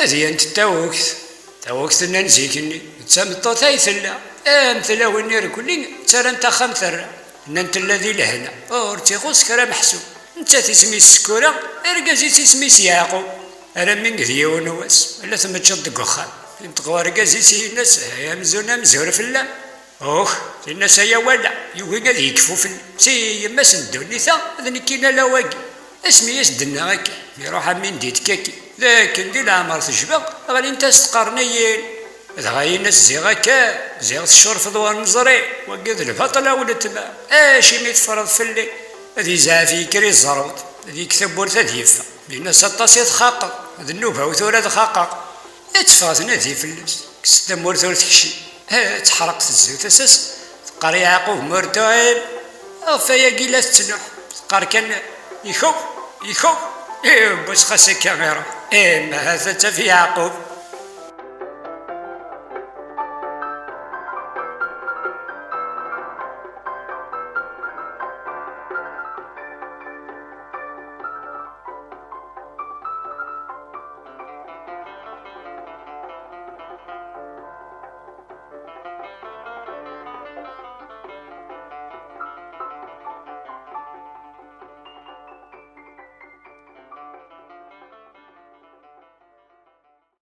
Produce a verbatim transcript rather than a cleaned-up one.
Tadyant n taweɣt, taweɣt-nni n zik-nni, d tameṭṭut ay tella, am tlawin irkelli ttarrant axxam terra, nnan tella di lehna, ur tt-ixuṣṣ kra meḥsub. Nettat isem-is Sekkura, argaz-is isem-is Yeɛqub. Armi d yiwen wass, la tmeččeḍ deg uxxam, yenṭeq urgaz-is yenna-s: "Ay amzun amzur fell-am." Uh, yenna-s: "Ay awala, yugi ad yekfu fell-i. Si yemma-s n ddunit-a, d nekkin ala wagi." Asmi i as-d-tenna akka, iruḥ am win d-ittekkakin. D akken di leɛmer tejba, ɣlint-as tqerniyin. Dɣa yenna-s: "Ziɣ akka, ziɣ tecurfeḍ ur neẓri, wagi d lbaṭel a weltma. Acimi teffreḍ fell-i?" Ad yezɛef yekker iẓerrud, ad yekk tawwurt ad yeffeɣ. Yenna-s: "Aṭas i txaqeḍ, d nnuba-w tura ad xaqeɣ." Ad teffeɣ tnadi fell-as, kkes tamurt ur tekcim. Ha, teḥreq tezzu tasa-s, teqqar: "Yeɛqub, ma ur tuɣal." Ɣef wayagi la tettnuḥ, teqqar kan: "Ikub, ikub." Iwwas xas akka iruḥ. Ih, ma ha-t ad taf Yeɛqub.